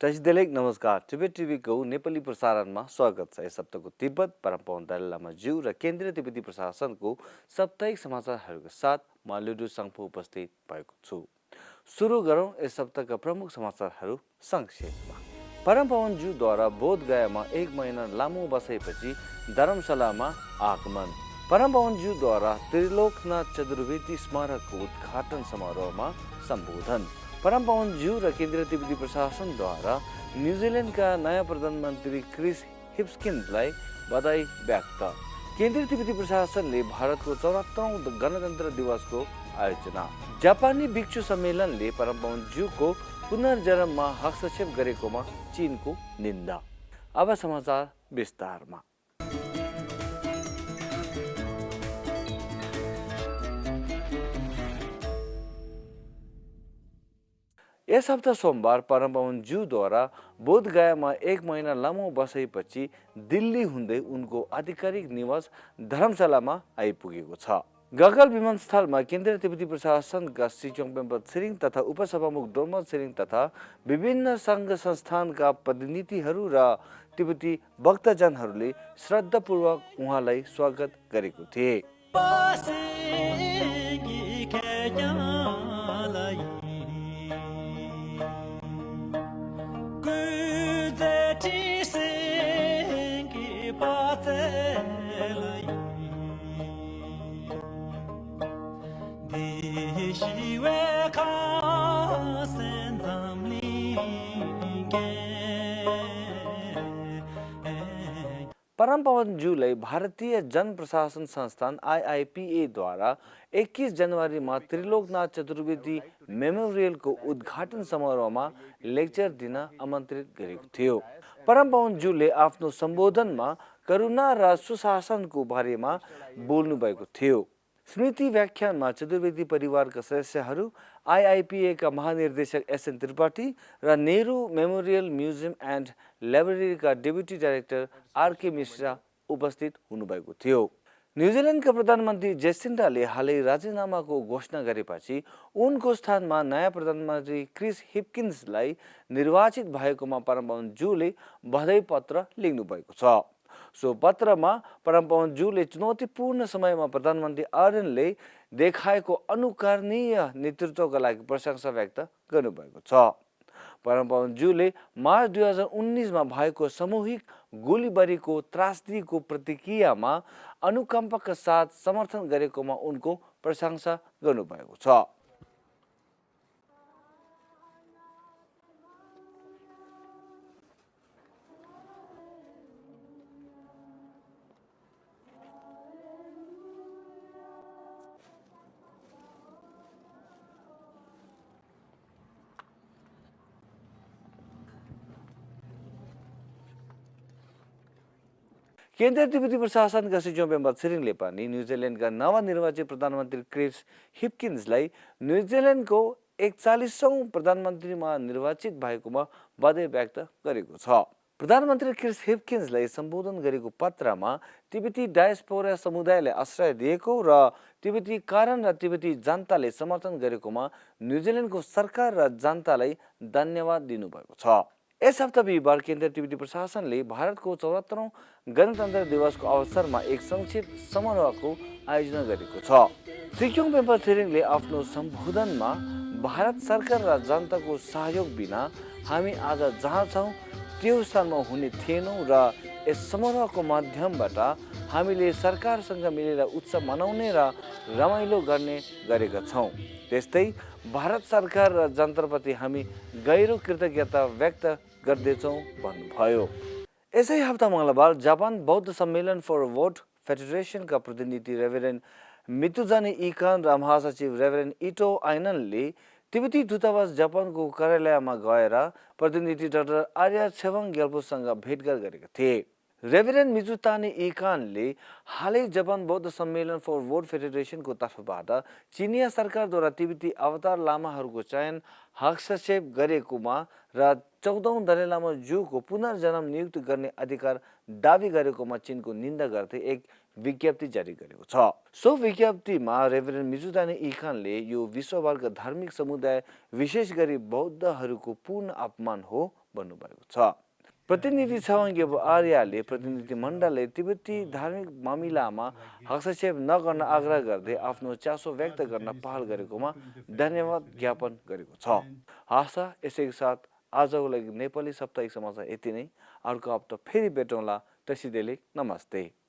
तजिदेलेक नमस्कार टिबेट टिभीको नेपाली प्रसारणमा स्वागत छ। यस हप्ताको तिब्बत परम्परा दलाइ लामा ज्यू र केन्द्रीय तिब्बती प्रशासनको साप्ताहिक समाचारहरूको साथ म लुडु साङपो उपस्थित भएको छु। सुरु गरौँ यस हप्ताका प्रमुख समाचारहरू संक्षेपमा। परमपवन ज्यूद्वारा बोध गयामा 1 महिना लामो बसाइपछि धर्मशालामा आगमन। परमपवन ज्यूद्वारा त्रिलोकनाथ चतुर्वेदी स्मारकको उद्घाटन समारोहमा सम्बोधन। परमपवन ज्यू र केन्द्रीय तिब्बती प्रशासनद्वारा न्युजिल्यान्डका नयाँ प्रधानमन्त्री क्रिस हिप्किन्सलाई बधाई व्यक्त। केन्द्रीय तिब्बती प्रशासनले भारतको 74औं गणतन्त्र दिवसको आयोजना। जापानी भिक्षु सम्मेलनले परमपवन ज्यूको पुनर्जन्ममा हस्तक्षेप गरेकोमा चीनको निन्दा। अब समाचार विस्तारमा। यस हप्ता सोमबार परमपवन ज्यूद्वारा बोध गयामा 1 महिना लामो बसाइपछि दिल्ली हुँदै उनको आधिकारिक निवास धर्मशालामा आइपुगेको छ। गगल विमानस्थलमा केन्द्रीय तिब्बती प्रशासनका श्री चोङपेम्पा छिरिङ तथा उपसभामुख डोर्मा छिरिङ तथा विभिन्न सङ्घ संस्थानका प्रतिनिधिहरू र तिब्बती भक्तजनहरूले श्रद्धापूर्वक उहाँलाई स्वागत गरेको थिए। परमपवन ज्यूलाई भारतीय जन प्रशासन संस्थान IIPA द्वारा 21 जनवरीमा त्रिलोकनाथ चतुर्वेदी मेमोरियलको उद्घाटन समारोहमा लेक्चर दिन आमन्त्रित गरेको थियो। परमपवन ज्यूले आफ्नो सम्बोधनमा करुणा र सुशासनको बारेमा बोल्नु भएको थियो। स्मृति व्याख्यानमा चतुर्वेदी परिवारका सदस्यहरू, IIPA का महानिर्देशक SN त्रिपाठी र Nehru memorial museum and लाइब्रेरीका deputy director RK Mishra उपस्थित हुनुभएको थियो। न्युजिल्यान्डका प्रधानमन्त्री जेसिन्डाले हालै राजीनामाको घोषणा गरेपछि उनको स्थानमा नयाँ प्रधानमन्त्री क्रिस हिप्किन्सलाई निर्वाचित भएकोमा परमपवन ज्यूले बधाई पत्र लेख्नु भएको छ। सो पत्रमा परमपवन ज्यूले चुनौतीपूर्ण समयमा प्रधानमन्त्री आर्यनले देखाएको अनुकरणीय नेतृत्वका लागि प्रशंसा व्यक्त गर्नुभएको छ। परमपवन ज्यूले मार्च 2019मा भएको सामूहिक गोलीबारीको त्रासदीको प्रतिक्रियामा अनुकम्पाका साथ समर्थन गरेकोमा उनको प्रशंसा गर्नुभएको छ। केन्द्रीय तिब्बती प्रशासनका श्री चोङपेम्पा छिरिङले पनि न्युजिल्यान्डका नवनिर्वाचित प्रधानमन्त्री क्रिस हिप्किन्सलाई न्युजिल्यान्डको 41औं प्रधानमन्त्रीमा निर्वाचित भएकोमा बधाई व्यक्त गरेको छ। प्रधानमन्त्री क्रिस हिप्किन्सलाई सम्बोधन गरेको पत्रमा तिब्बती डायस्पोरा समुदायलाई आश्रय दिएको र तिब्बती कारण र तिब्बती जनताले समर्थन गरेकोमा न्युजिल्यान्डको सरकार र जनतालाई धन्यवाद दिनुभएको छ। यस हप्ता बिहिबार केन्द्रीय तिब्बती प्रशासनले भारतको 74औं गणतन्त्र दिवसको अवसरमा एक संक्षिप्त समारोहको आयोजना गरेको छ। श्री चोङपेम्पा छिरिङले आफ्नो सम्बोधनमा भारत सरकार र जनताको सहयोग बिना हामी आज जहाँ छौँ त्यो स्थानमा हुने थिएनौँ र यस समारोहको माध्यमबाट हामीले सरकारसँग मिलेर उत्सव मनाउने र रमाइलो गर्ने गरेका छौँ। त्यस्तै भारत सरकार र जनताप्रति हामी गहिरो कृतज्ञता व्यक्त गर्दैछौँ भन्नुभयो। यसै हप्ता मङ्गलबार जापान बौद्ध सम्मेलन फर वर्ल्ड फेडरेसनका प्रतिनिधि रेभरेन्ड मितुजानी इकान र महासचिव रेभरेन्ड इटो आइननले तिब्बती दूतावास जापानको कार्यालयमा गएर प्रतिनिधि डाक्टर आर्य छेवाङ ग्याल्पोसँग भेटघाट गरेका थिए। रेभरेन्ड मिजुतानी इकानले हालै जापान बौद्ध सम्मेलन फर वर्ल्ड फेडरेसनको तर्फबाट चिनिया सरकारद्वारा तिब्बती अवतार लामाहरूको चयन हस्तक्षेप गरेकोमा र 14औं दलाइ लामा ज्यूको पुनर्जन्म नियुक्त गर्ने अधिकार दावी गरेकोमा चीनको निन्दा गर्दै एक विज्ञप्ति जारी गरेको छ। सो विज्ञप्तिमा रेभरेन्ड मिजुतानी इकानले यो विश्वभरका धार्मिक समुदाय विशेष गरी बौद्धहरूको पूर्ण अपमान हो भन्नुभएको छ। प्रतिनिधि छावाङ्गेबो आर्यले प्रतिनिधि मण्डलले तिब्बती धार्मिक मामिलामा हस्तक्षेप नगर्न आग्रह गर्दै आफ्नो चासो व्यक्त गर्न पहल गरेकोमा धन्यवाद ज्ञापन गरेको छ। हस् त, यसैको साथ आजको लागि नेपाली साप्ताहिक समाचार यति नै। अर्को हप्ता फेरि भेटौँला। तसिदेले नमस्ते।